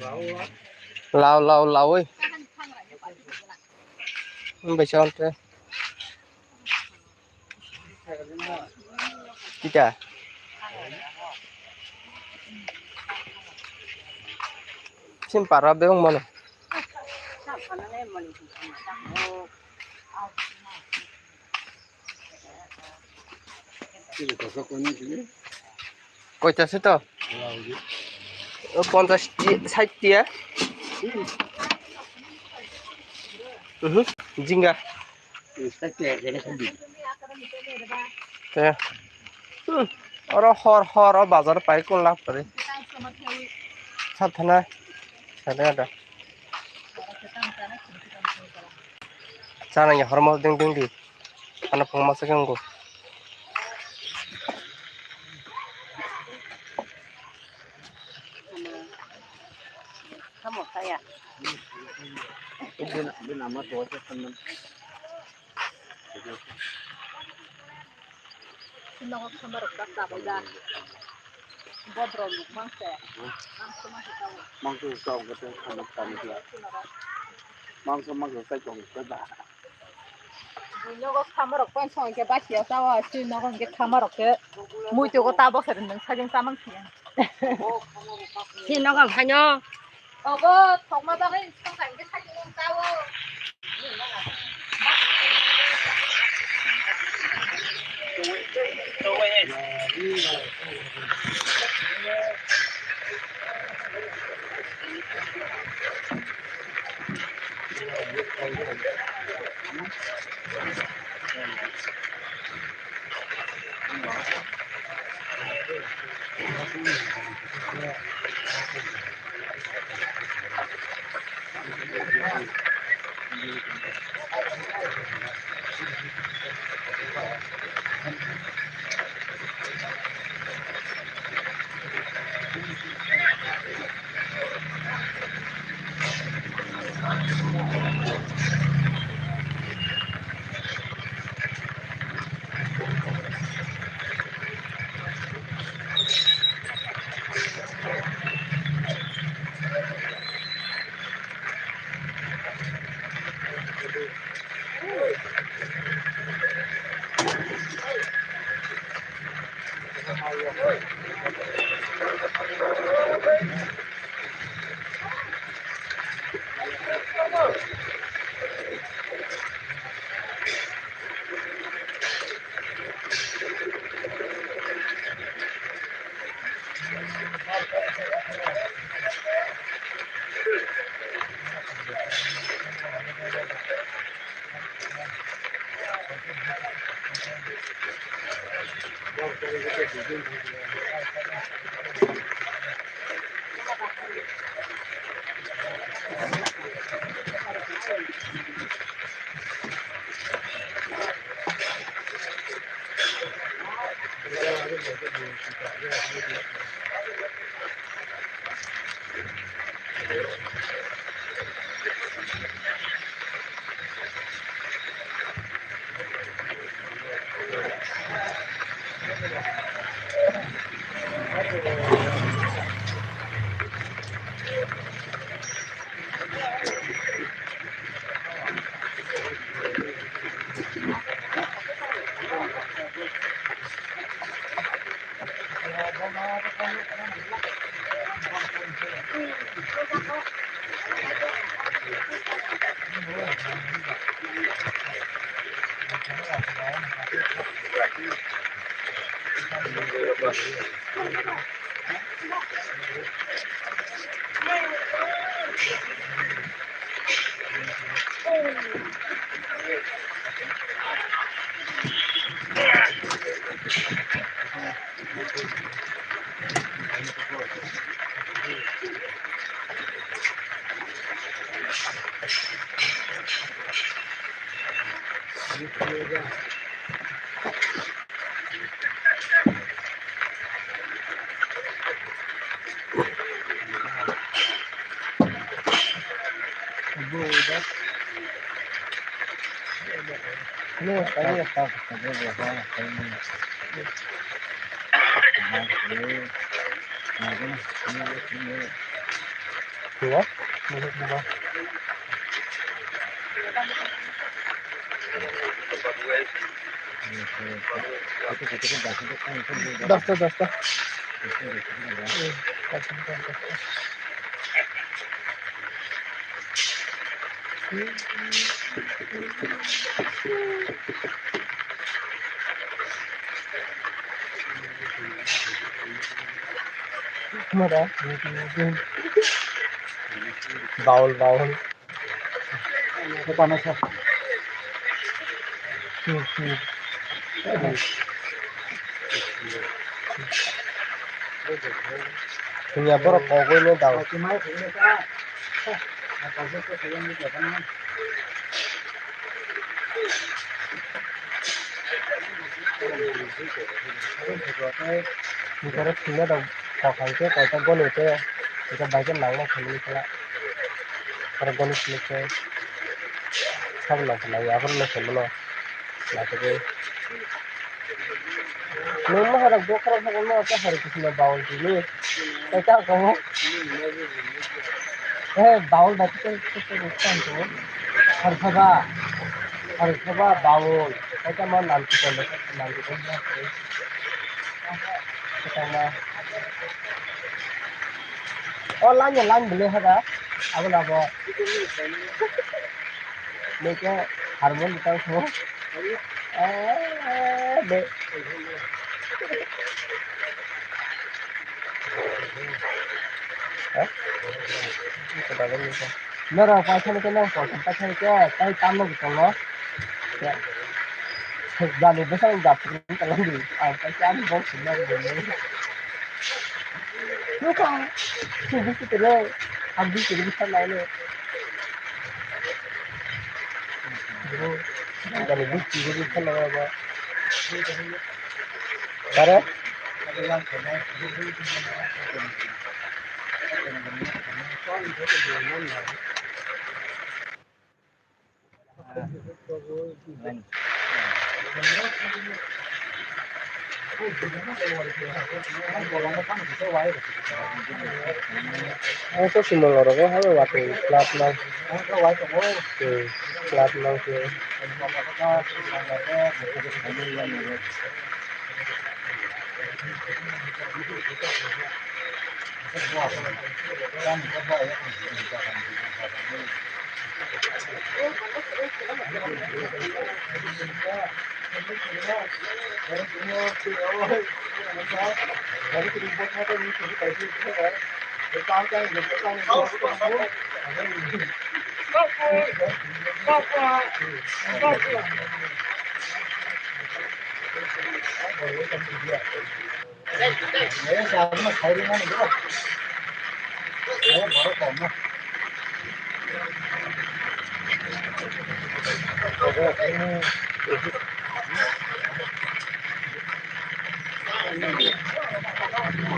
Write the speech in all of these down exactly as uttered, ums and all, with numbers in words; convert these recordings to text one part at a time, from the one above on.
Lao, lao, lawi. Wng bai sa te. Kita. Sim para be wng mano. Koita se to? O ponchas ti, sait tiya. Mhm, jinga. Te. Hmm. Oro hor hor o bazar pai kun lab kari. Sat thana. Sat thana da. Chana ya hormos ding ding di. Ano phang masa kang go. Tamo saya. Nogo khamarok tak tak da. Bodro luk mangse. Mangse mangse tao. Mangse tao kete khamak tani ya. Mangse mangse sai tong kete da. Nogo khamarok pen song ke basiya tao. Si nogo ke khamarok ke. Mui to ko tabo khe nang sajeng samang siya. Si nogo khanyo. Obo thokma bagwi songkha hwnkhe sakhe wng tao. Dosta, dosta. Baul, baul. Punya borok kogwi no dao. Ni koro thwina rok kok hai khe kaisa goni khe hwnkhe bai khe nangma khamani khe oro goni simi khe sabo nang khe nai aphuru no khe mano naitugwi. Nwng maharok bokhorok sabo no khe hari kisima baul tini. Tei ta komo. Eh, baul bai tei tei tei tei tei tei. Hari saba. Hari saba baul. Tei ta ma nam kitan nam kitan. Kwtangma. O line ya line bwlwi hada. Abo na bo. Neke harmon bwtang kho. Eh, be. Eh? Norok paithani khe nang kosom paithani khe tei tamno bwtang no. Jani bwsang jat tongmani ang paikhe ani bok sumna rwgwi. Nukha, sini sitiro, ang bisi rwgwi sanai le. Jani bisi rwgwi sanai le. Kare? Ang to simol oro go habo watwi club nang. Hmm, club nang se.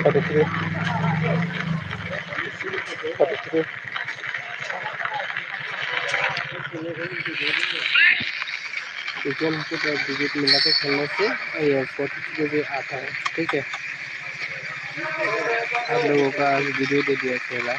Forty three. Forty three. Ekdom ke to B J P milake khelna se, ye forty three bhi aata hai, theek hai? Aap logon ka video de diya kela.